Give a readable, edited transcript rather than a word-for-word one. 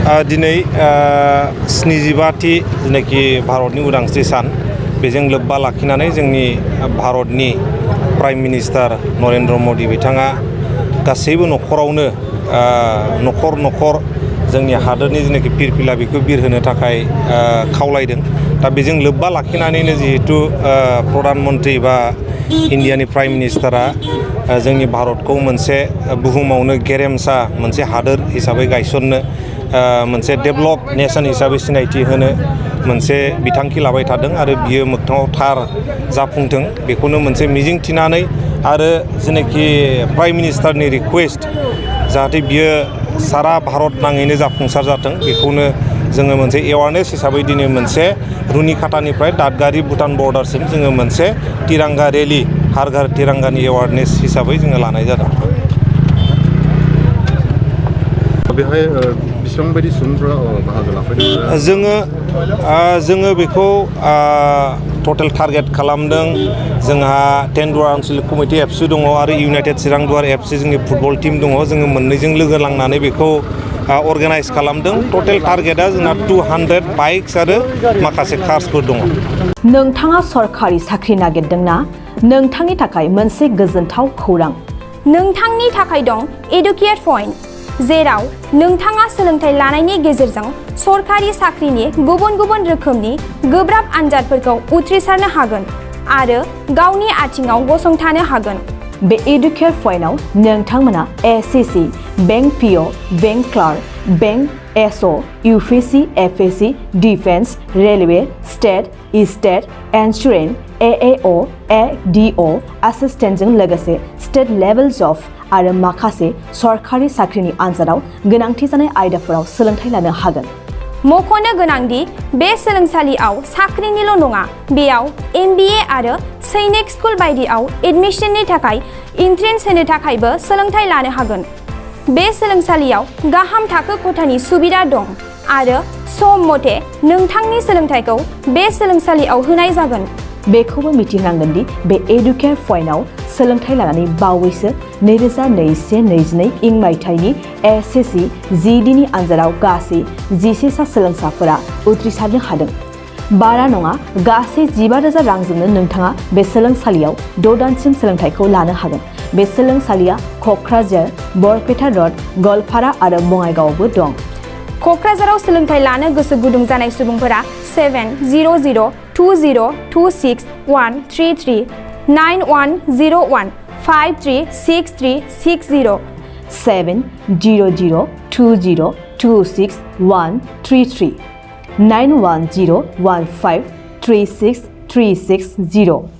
दिनै 77थि जेनाखि भारतनि उदांस्रि सान बेजों लोब्बा लाखिनानै जोंनि भारतनि प्राइम मिनिस्टार नरेन्द्र मदि बिथाङा गासैबो न'खरावनो न'खर जोंनि हादोरनि जेनाखि फिरफिला बेखौ बिरहोनो थाखाय खावलायदों। दा बेजों लोब्बा लाखिनानैनो जिहेतु प्रधान मन्त्रि बा इन्डियानि प्राइम मिनिस्टारा जोंनि भारतखौ मोनसे बुहुमावनो गेरेमसा मोनसे हादोर हिसाबै गायसननो मोनसे डेभलप नेशन हिसाबै सिनायथि होनो मोनसे बिथांखि लाबाय थादों आरो बियो मोगथाङाव थार जाफुंथों बेखौनो मोनसे मिजिं थिनानै आरो जेनाखि प्राइम मिनिस्टारनि रिक्वेस्ट जाहाथे बियो सारा भारत नाङैनो जाफुंसार जाथों बेखौनो जोङो मोनसे एवारनेस हिसाबै दिनै मोनसे रुनिखातानिफ्राय दादगारि भुटान बर्डारसिम जोङो मोनसे तिरांगा रेलि हार घर तिरांगानि एवारनेस हिसाबै जोङो लानाय जादों। बेहाय बेसेबां बायदि सुबुंफोरा बाहागो लाफैदों? जोङो बेखौ टटेल टारगेट खालामदों। जोंहा 10 दुवार आनसलिक कमिटि एफसि दङ आरो इउनाइटेड चिरां दुवार एफसि जोंनि फुटबल टीम दङ। जोङो मोननैजों लोगो लांनानै बेखौ अर्गानाइज खालामदों। टटेल टारगेटआ जोंना 200 बाइक्स आरो माखासे कार्सफोर दङ। नोंथाङा सरकारि साख्रि नागिरदोंना? नोंथांनि थाखाय मोनसे गोजोनथाव खौरां। नोंथांनि थाखाय दं एडुकेट पइन्ट, जेराव नोंथाङा सोलोंथाइ लानायनि गेजेरजों सरकारि साख्रिनि गुबुन गुबुन रोखोमनि गोब्राब आनजादफोरखौ उथ्रिसारनो हागोन आरो गावनि आथिङाव गसंथानो हागोन। बे एडुकेट पइन्टआव नोंथांमोना SSC, bank PO, bank clerk, bank SO, UPSC, FSC, defence, railway, state insurance, AAO, ADO एसिस्टेन्टजों लोगोसे स्टेट लेभेल जब आरो माखासे सरकारि साख्रिनि आनजादाव गोनांथि जानाय आयदाफोराव सोलोंथाइ लानो हागोन। मख'नो गोनांदि बे सोलोंसालियाव साख्रिनिल' नङा, बेयाव MBA आरो सैनिक स्कुल बायदियाव एडमिशननि थाखाय एन्ट्रेन्स होनो थाखायबो सोलोंथाइ लानो हागोन। बे सोलोंसालियाव गाहाम थाखो खथानि सुबिदा दं आरो सम मथे नोंथांनि सोलोंथाइखौ बे सोलोंसालियाव होनाय जागोन। बेखौबो मिथिनांगोन दि बे एडुकेट पइन्टआव सोलोंथाइ लानानै बावैसो 2021-22 इं मायथाइनि एसएससी GDनि आनजादाव गासै 11 सा सोलोंसाफोरा उथ्रिसारनो हादों। बारा नङा, गासै 15,000 रांजोंनो नोंथाङा बे सोलोंसालियाव 6 दानसिम सोलोंथाइखौ लानो हागोन। बे सोलोंसालिया क'क्राझार, बरपेटा रड, गवालपारा आरो बङाइगावआवबो दं। क'क्राझाराव सोलोंथाइ लानो गोसो गुदुं जानाय सुबुंफोरा 70020263133 9101536360 70020263133 9101536360